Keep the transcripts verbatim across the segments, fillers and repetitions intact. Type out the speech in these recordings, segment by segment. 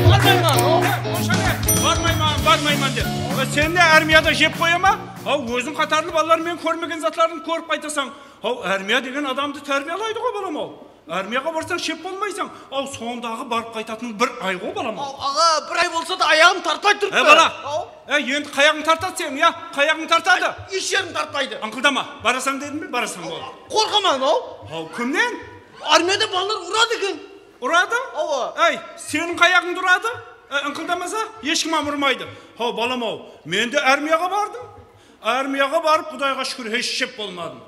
Barmayman, o, barmayman, barmayman dep. Sen de armiyada jep qoya ma? Haw, óziń qatarlı balalar men kórmegen zatlardı kórip qaytasań. Haw, armiya degen adamdı tárbiyalaydı ǵo, balam-aw. Armiyaǵa barsań, shep bolmaysań. Aw, sondaǵı barıp qaytatın bir ay ǵo, balam. Aw, aǵa, bir ay bolsa da ayaǵım tartpay turıptı. Ey, bala. Aw. Ey, endi qayaǵıń tartadı seniń, ya? Qayaǵıń tartadı? Hesh jerim tartpaydı. Ańqıldama. Barasań dedim be, barasań, boldı. Qorqaman, aw. Aw, kimnen? Armiyada balalar uradı eken. Uradı? Awa. Ey, seniń qayaǵıńdı uradı? Ey, ıńqıldamasa, hesh kim hám urmaydı. Haw, balam-aw, men de armiyaǵa bardım. Armiyaǵa barıp, Qudayǵa shúkir, hesh shep bolmadım.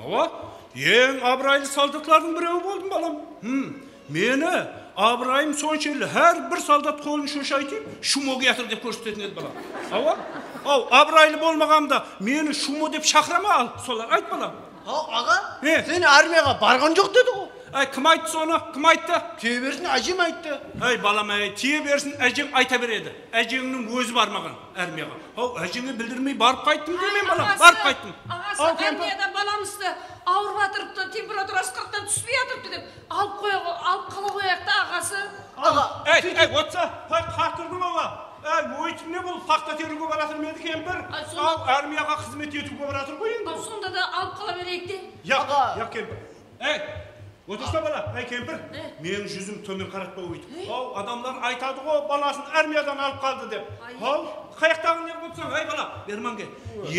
Awa, eń abıraylı soldatlardıń birewi boldım, balam. Hım, meni abırayım sonshelli, hár bir soldat qolın shoshaytıp, shumo kiyatır dep kórsetetin edi, balam. Awa, aw, abıraylı bolmaǵanımda meni shumo dep shaqıra ma, al, solar, ayt, balam. Haw, aǵa, he, sen armiyaǵa barǵan joq dedi ǵo. Ay, kim ayttı sonı? Kim ayttı? Tiye bersin, ájem ayttı. Ay, balam, ay, tiye bersin, ájeń ayta beredi. Ájeńniń ózi barmaǵan armiyaǵa. Haw, ájeńe bildirmey barıp qayttım deymen, balam, barıp qayttım. Aǵası, aǵası, armiyada balamızdı awırıp atırıptı, temperaturası qırıqtan túspey atırıptı dep alıp qoya, alıp qala qoyayıq ta, aǵası. Aǵa, ey, ey, otsa, hay, qatırdıń awa. Ey, óytip ne bul, paxta teriwge baratır ma edi kempir? Ay, sonda. Al, armiyaǵa xızmet etiwge baratır ǵoy endi. Al, sonda da alıp qala bereyik te. Yaq, yaq, kempir. Ey, otırsa, bala, ey, kempir. Meniń júzim tómen qaratpa óytip. Haw, adamlar aytadı ǵo, balasın armiyadan alıp qaldı dep. Haw, qayaqtaǵı ne qılıpsań, ey, bala, berman kel.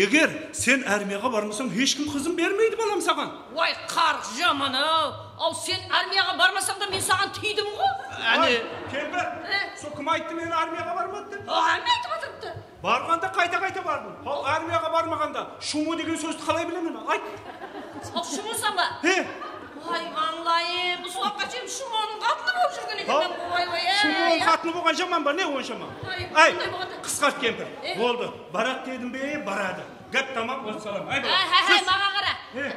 Eger sen armiyaǵa barmasań, hesh kim qızın bermeydi, balam, saǵan. Way, qarıq jaman-aw! Aw, sen armiyaǵa barmasań da, men saǵan tiydim ǵo. Áne. Ay, kempir, sol kim ayttı meni armiyaǵa barmadı dep? Aw, hámme aytıp atırıptı. Barǵanda qayta-qayta bardım. Haw, armiyaǵa barmaǵanda shumo degen sózdi qalay bilemen, ayt. Aw, shumosań ba? He. Way, mańlayım, usı waqıtqa shekem shumonıń qatını bolıp júrgen ekenmen ǵo, way, way, ay. Shumonıń qatını bolǵan jaman ba, ne onsha ma? Ay, qısqart, kempir. Boldı, baradı dedim be, baradı. Gáp tamam, wassalam. Ay, bala. Háy, háy, háy, maǵan qara.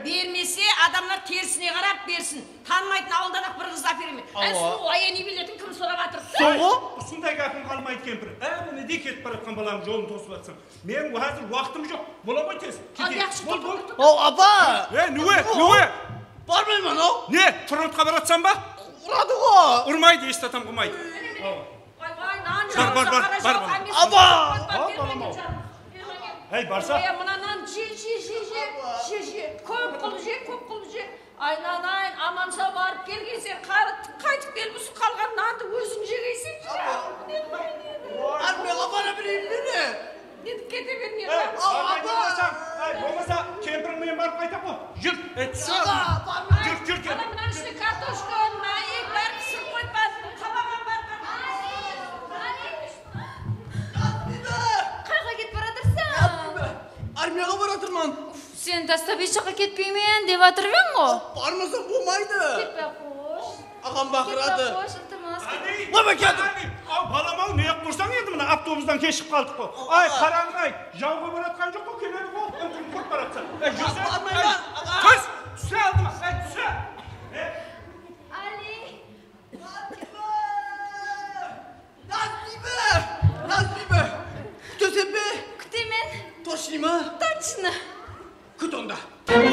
Bermese, adamlar terisine qarap bersin. Tanımaytın awıldan-aq bir qızdı áperemen. Áy, awa. Sulıw, áyeniy biletin kim sorap atırıptı? Sol ǵo. Usınday gápiń qalmaydı, kempir. Áy, mine de ketip baratqan balanıń jolın tosıp atırsań. Meniń házir waqtım joq. Bola ǵoy tez. Al, keteyik. Yaqshı, tur, tur, tur. Aw, apa! Ey, niwe, niwe? Barmayman-aw. Ne, frontqa baratsań ba? Uradı ǵo. Urmaydı, esitip atam, qılmaydı. Awa. Bar, bar, bar, bar, bar. Apa! Aw, balam-aw. Ey, barsa. Ey, mına nan je, je, je, je, je, je. Kóp qılıp je, kóp qılıp je. Aylanayın, aman-saw barıp kelgenseń, qara-, qaytıp kelip usı qalǵan nandı óziń jegeyseń. Armiyaǵa bara bereyin be ne? Netip kete bermey. Ey, apa! Ey, bolmasa kempiriń menen barıp qaytaq ǵo. Júr, ey, tús. Júr, júr, kempir. Ana mınanıń ishine kartoshka, máyek bárin pisirip qoyıppan. Qabaǵan bar, bar. Qayǵa ketip baratırsań? Armiyaǵa baratırman. Uf, seni tastap hesh jaqqa ketpeymen dep atırıp edim ǵo. Barmasam bolmaydı. Ketpe-aq qosh. Aǵam baqıradı. Ketpe-aq qosh, iltimas. Oybay, keldim. Aw, balam-aw, ne qılıp tursań endi mına, avtobustan keshigip qaldıq ǵo. Ay, qarań, ay, jawǵa baratqan joq ǵo, keledi ǵo, úlkin qurıp baratsań. Ey, júrse, barmayman, aǵa. Tús, túse aldıma, ey, túse. Ali. Nazbiybi! Nazbiybi! Kúteseń be? Kútemen. Tochno ma? Tochno. Kút onda. Alo,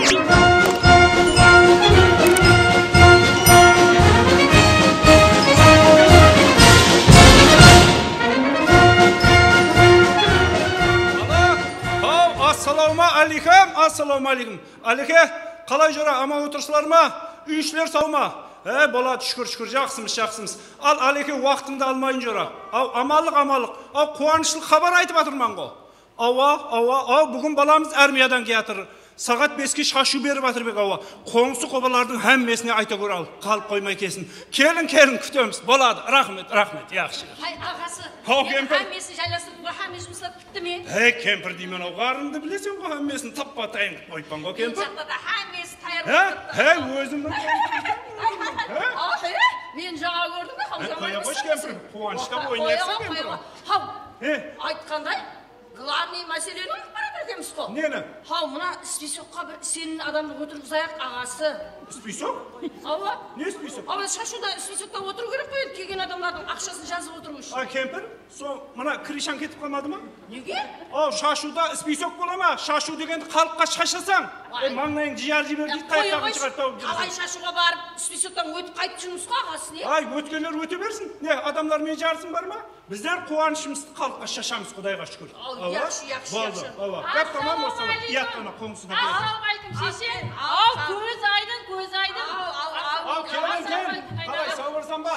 haw, assalawma aleykum, assalawma aleykum. Aleke, qalay jora, aman otırsızlar ma? Úy-ishler saw ma? He, boladı, shúkir, shúkir, jaqsımız, jaqsımız. Al, Aleke, waqtıńdı almayın jora. Aw, amanlıq, amanlıq. Aw, quwanıshlı xabar aytıp atırman ǵo. Awa, awa, aw, búgin balamız armiyadan kiyatır. Saǵat beske shashıw berip atır bek, awa. Qońsı-qobalardıń hámmesine ayta gór al, qalıp qoymay kelsin. Keliń, keliń, kútemiz. Boladı, raxmet, raxmet, yaqshı. Hay, aǵası. Haw, kempir. Hámmesin jaylastırdım ǵo, hámme jumıslar Bitti me? Hey, kempir deymen-aw, ǵarrıńdı bileseń ǵo, hámmesin tappa-tayın qılıp qoyıppan ǵo, kempir. Men jaqta da hámmesi tayar bolıp turıptı. Hey, ózińniń. Aw, he, men jańa kórdim de, haw, jańa emes. Qoya qoysh, kempir, quwanıshta oynaysań, kempir. Haw, aytqanday, glavnıy máseleni unıtıp baratır Neni? Haw, mına spisokqa bir isenimli adamdı otırǵızayıq, aǵası. Spisok? Awa. Ne spisok? Awa, shashıwda spisokta otırıw kerek ǵoy, endi kelgen adamlardıń aqshasın jazıp otırıw ushın. A, kempir, so mına krishań ketip qalmadı ma? Nege? Aw, shashıwda spisok bola ma? Shashıw degendi xalıqqa shashasań. Ay. E, mańlayıńdı jarıp jiber deydi, qayaqtaǵın shıǵarıp tawıp júrseń. Qalay shashıwǵa barıp, spisoktan ótip qaytıp júrmiz ǵo, aǵası, ne? Ay, ótkenler óte bersin. Ne, adamlar menen jarısıń bar ma? Bizler quwanıshımızdı xalıqqa shashamız, Qudayǵa shúkir. Al, awa, yaqshı, yaqshı, boldı, yaqshı. Awa. Gáp tamam, wassalam. Assalamu aleykum. Uyat ǵana, qońsıda. Assalamu aleykum, sheshe. Al, al, al. Aw, kóz aydın, kóz aydın. Al, al, al. Aw, kelin, kelin. Qalay, sawmısań ba?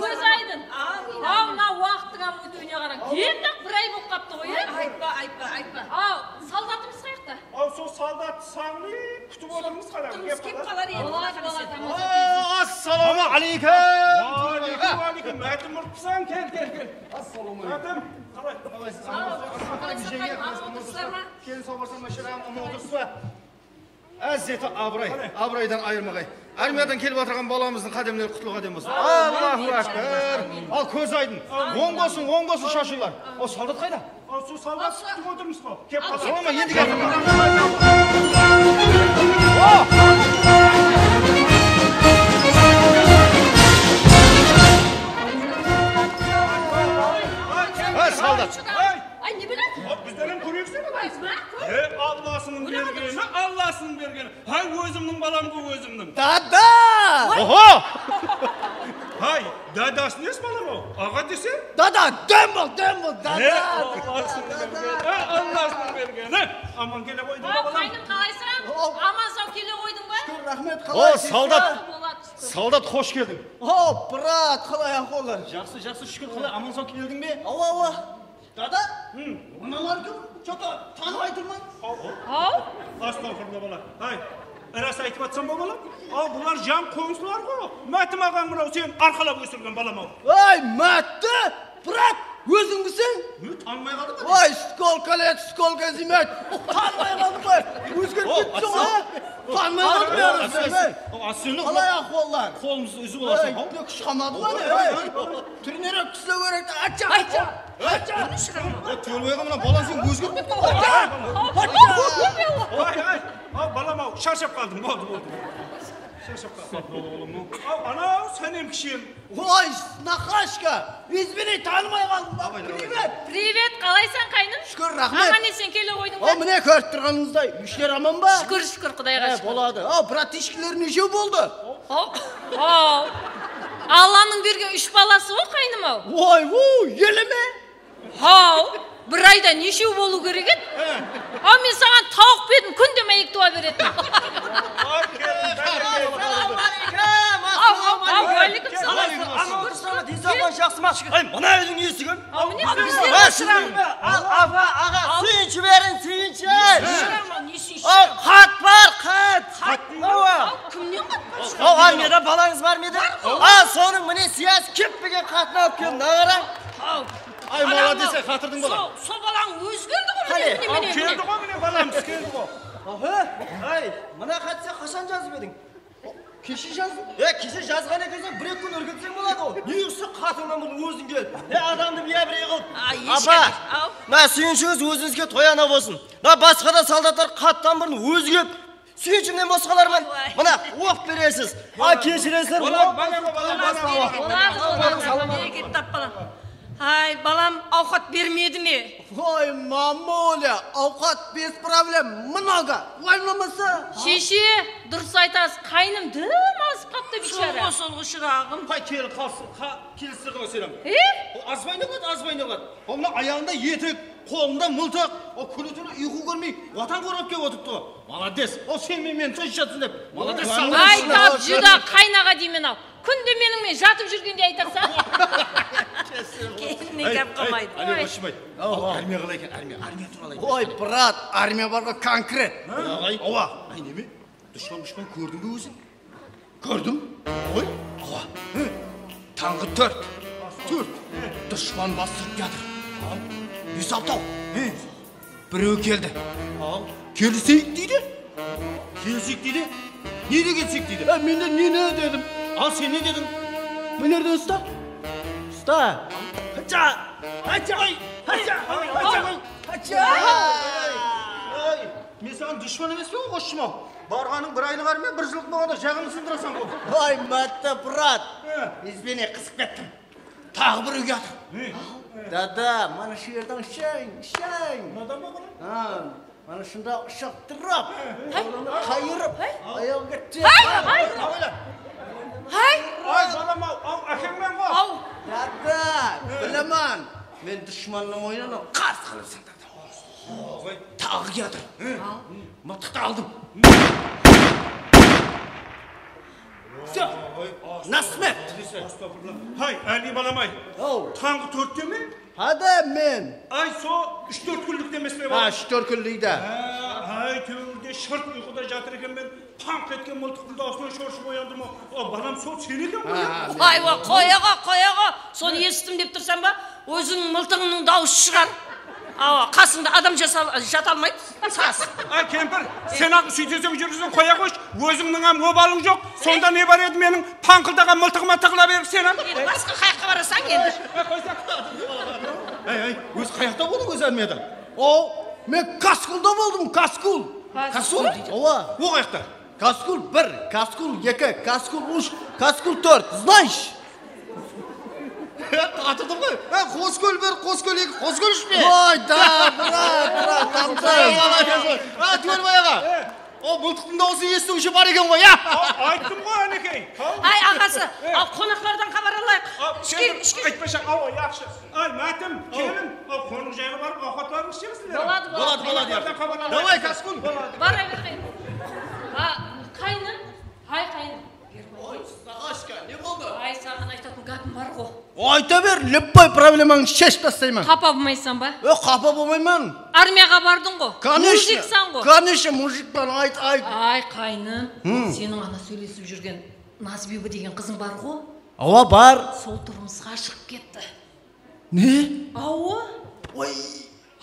Kóz aydın. Al, al. Aw, mına waqıttıń hám ótiwine qarań. Endi bir ay bolıp qaptı ǵoy, e? Aytpa, aytpa, aytpa. Aw, soldatımız qayaqta? Aw, sol soldattı saǵınıp kútip otırmız, qara. Turmıs kep qalar endi. Boladı, boladı. Aw, assalamu aleykum. Wa aleykum, wa aleykum. Mátim murtpısań, kel, kel, kel. Assalamu aleykum. Mátim, qalay? Qalaysız? Aw, aw, otırıpsızlar ma? Kelin sawmısań ba, shıraǵım, ońda otırıpsız ba? Ázzeti abıray, abıraydan ayırmaǵay. Armiyadan kelip atırǵan balamızdıń qádemleri qutlı qádem bolsın. Allahu akbar. Al, kóz aydın. Oń bolsın, oń bolsın shashıwlar. O soldat qayda? Al, sol soldat kútip otırmız ǵo. Kep qalsın. Sol ma, endi keldi. O! Ha, soldat. Ay, ne bilesiz? Hop, bizden hám kóreksene. Ay, ma, kór. E, Allasınıń bergeni, Allasınıń bergeni. Hay, ózimniń balam ǵo, ózimniń. Dada! Oho! Hay, dadası nesi, balam-aw? Aǵa dese? Dada, dóń bol, dóń bol, dada! E, Allasınıń bergeni, e, Allasınıń bergeni. Aman kele ǵoydıń ba, balam? Aw, qáynim, qalaysań? Aman-saw kele ǵoydıń ba? Shúkir, raxmet, qalaysız? O, soldat! Soldat, xosh keldiń. O, brat, qalay ahwallar? Jaqsı, jaqsı, shúkir, qalay, aman-saw keldiń be? Awa, awa. Dada, mınalar kim? Chota tanımay turman. Haw? Astagfirullah, bala. Hay, ras aytıp atsań ba, balam? Aw, bular jan qońsılar ǵo. Mátim aǵań mınaw, sen arqalap ósirgen, balam-aw. Ay, Mátti, brat, ózińbiseń? Ne, tanımay qaldım ba? Oy, сколько лет, сколько зим. Tanımay qaldım ǵoy. Ózgerip ketipseń ǵoy, a? Tanımay qaldım, ya. Qalay ahwallar? Qolımızdı úzip alasań, haw? Kúsh qalmadı ǵoy, ne? Túrnerek túslew kerek. Acha, acha. Tólbay aǵa, mına balań sen ózgerip kettiń ǵoy. Ay, ay, aw, balam-aw, sharshap qaldım, boldı, boldı. Sharshap qaldım. Aw, anaw, sánem, kishim. Oy, snaxashka, izvini, tanımay qaldım ba? Privet. Privet, qalaysań, qáynim? Shúkir, raxmet. Aman-esen kele ǵoydıń ba? Aw, mine, kórip turǵanıńızday, úyishiler aman ba? Shúkir, shúkir, Qudayǵa shúkir. Boladı. Aw, brat, eshkileriń neshew boldı? Haw, haw. Allanıń bergen úsh balası ǵo, qáynim-aw. Oy, u, ele me? Haw, bir ayda neshew bolıw kerek edi? Haw, men saǵan tawıq bedim, kúnde máyek tuwa beretin. Assalamu aleykum. Aw, aw, aw, wa aleykum salam. Aman otırsań ba, densawlıǵıń jaqsı ma? Ay, mına úydiń esigi. Aw, mine, bizden de shıraman. Al, apa, aǵa, súyinshi beriń, súyinshi. Shıraman, ne súyinshi? Al, xat bar, xat. Xat? Awa. Aw, kimnen xat bar? Aw, armiyada balańız bar ma edi? Bar ǵo. Al, sonıń mine sıyası kep pegen xatın alıp keldim, naǵara. Aw. Ay, malades, ay, qatırdıń bala. Sol, sol balań ózgerdi ǵo, mine, mine, mine. Keldi ǵo, mine, balamız keldi ǵo. Aha, ay, mına xattı sen qashan jazıp ediń? Keshe jazdım. E, keshe jazǵan ekenseń, bir-eki kún úrgitseń boladı ǵo. Ne usı qatıńnan burın óziń kelip, e, adamdı biyabırey qılıp. Apa, mına súyinshińiz ózińizge toy ana bolsın. Mına basqa da soldatlar xattan burın ózi kelip, súyinshimnen bosqalarman. Mına, oqıp beresiz. A, keshiresiz. Boladı, boladı, boladı. Bereket tap, balam. Hay, balam, awqat bermedi me? Voy, mamulya, awqat без проблем, много, uwaylamasań. Sheshe, durıs aytasız, qáynim dım azıp qaptı, biyshara. Sol ǵo, sol ǵo, shıraǵım. Hay, kelin qalsın, kelisi ǵo senem. E? O azbay ne qıladı, azbay ne qıladı? O mına ayaǵında etek, qolında mıltıq, o kúni-túni uyqı kórmey, Watan qorǵap kelip otırıptı ǵo. Malades. O sen menen meni tınısh jatsın dep. Malades. Ay, tap, júdá qaynaǵa deymen-aw. Kúnde meniń menen jatıp júrgendey aytarsań. Kelinine gáp qalmaydı. Áne, Oshibay. Armiya qalay eken, armiya, armiya tuwralı ayt. Oy, brat, armiya bar ǵo, konkret. Aǵay. Awa. Ay, neme? Dushpan-dushpan kórdiń be óziń? Kórdim. Oy. Awa. Tańǵı tórt. Tórt. Dushpan bastırıp kiyatır. Bes-altı-aw. Birew keldi. Al. Keliseyik deydi. Keliseyik deydi. Nege keliseyik deydi? E, men de neni dedim? Al, sen ne dediń? Mınerden usta. Usta. Hacha! Hacha! Hacha! Hacha! Hacha! Men saǵan dushpan emespen ǵoy, ǵosshım-aw. Barǵanıń bir aylıq armiya, bir jıllıq bolǵanda jaǵımdı sındırasań ǵoy. Ay, mátte, brat. He. Izbene qızıp kettim. Taǵı bir úyge atır. Ne? Dada, mana shu jerden ushayın, ushayın. Mınadan ba, bala? Ha, mana shunda ushıp turıp, qolını qayırıp, ayaǵı ketdi. Hay, hay. Hay. Ay, balam-aw, aw, ákeńmen ǵoy. Aw. Dada, bilemen. Men dushpannıń oyınına qarsı qılıp sındıraman. Taǵı kiyatır. Mıltıqtı aldım. Всё. Nasmet. Hay, Áli balam-ay. Tańǵı tórtte me? Há de men. Ay, so úsh-tórt kúnlikte emes pe, balam? Ha, úsh-tórt kúnlikte. Ay, tóńirde shırt uyqıda jatır ekenmen. Panq etken mıltıqtıń dawısınan shorshıp oyandım-aw. A, balam, sol sen eken ǵoy, ya? Aywa, qoya ǵo, qoya ǵo. Sonı esittim dep tursań ba? Ózińniń mıltıǵıńnıń dawısı shıǵar. Awa, qasıńda adam jata almaydı. Sas. Ay, kempir, sen-aq súyteseń júrgizin qoya ǵoyshı. Ózińniń-ám obalıń joq. Sonda ne bar edi meniń panqıldaǵan mıltıǵıma tıǵıla berip sen-ám? Endi basqa qayaqqa barasań endi? Ay, qoysań. Ay, ay, ózi qayaqta boldıń ózi armiyada? O, men Kaskulda boldım, Kaskul. Kaskul? Awa. O qayaqta? Kaskul bir, Kaskul eki, Kaskul úsh, Kaskul tórt. Знаешь? Atırdım ǵoy. Ha, Qoskól bir, Qoskól eki, Qoskól úsh pe? Oy, da, brat, brat, tamsay. Ha, Tólbay aǵa. O mıltıqtıń dawısın esitiwshi bar eken ǵoy, ya? Ayttım ǵoy, Ánekey. Ay, aǵası, al, qonaqlardan xabar alayıq. Ishke, ishke. Aytpashań, awa, yaqshı. Ay, Mátim, kelin, al, qonaq jayǵa barıp, awqatlarıńızdı ishemiz sizler. Boladı, boladı. Boladı, boladı, ya. Davay, Kaskun. Boladı. Bara ber, qáynim. A, qáynim. Hay, qáynim. Oy, Saqashka, ne boldı? Ay, saǵan aytatın gápim bar ǵo. Ayta ber, любой problemańdı sheship taslayman. Qapa bolmaysań ba? Yoq, qapa bolmayman. Armiyaǵa bardıń ǵo. Конечно. Mujiksań ǵo. Конечно, mujikpan, ayt, ayt. Ay, qáynim, seniń ana sóylesip júrgen Nazbiybi degen qızıń bar ǵo. Awa, bar. Sol turmısqa shıǵıp ketti. Ne? Awa. Oy.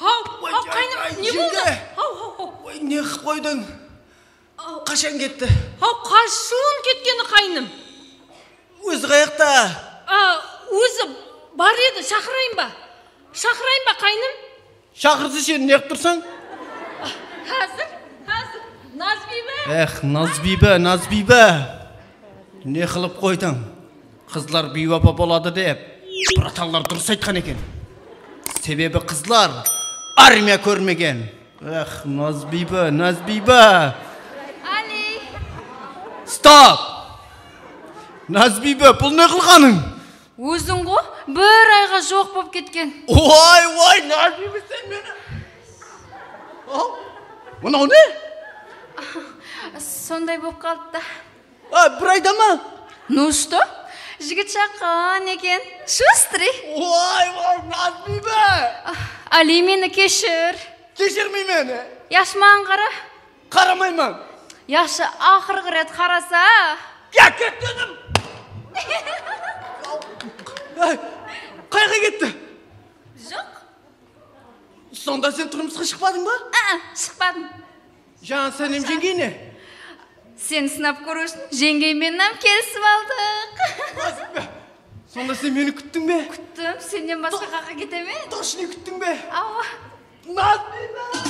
Haw, haw, qáynim, ne boldı? Haw, haw, haw. Oy, ne qılıp qoydıń? Qashan ketti? Haw, qashın ketkeni, qáynim? Ózi qayaqta? A, ózi bar edi, shaqırayın ba? Shaqırayın ba, qáynim? Shaqırsa, sen ne qılıp tursań? Házir, házir. Nazbiybi. Ex, Nazbiybi, Nazbiybi. Ne qılıp qoydıń? Qızlar biywapa boladı dep, bratanlar durıs aytqan eken. Sebebi qızlar armiya kórmegen. Ex, Nazbiybi, Nazbiybi. Ali. Stop! Nazbiybi, bul ne qılǵanıń? Óziń ǵo, bir ayǵa joq bolıp ketken. Oy, oy, Nazbiybi, sen meni. Al, mınaw ne? Sonday bolıp qaldı da. A, bir ayda ma? Ну что? Jigit shaqqan eken. Шустрый. Oy, oy, Nazbiybi! Ali, meni keshir. Keshirmeymen. Yaqshı, maǵan qara. Qaramayman. Yaqshı, aqırǵı ret qarasa. Ya, ket dedim! Ay, qayaqqa ketti? Joq. Sonda sen turmısqa shıqpadıń ba? A-a, shıqpadım. Jańa Sánem jeńgey ne? Seni sınap kóriw ushın jeńgey menen kelisip aldıq. Ras pe? Sonda sen meni kúttiń be? Kúttim. Sennen basqa qayaqqa kete me? Точно kúttiń be? Awa. Nazbiybi!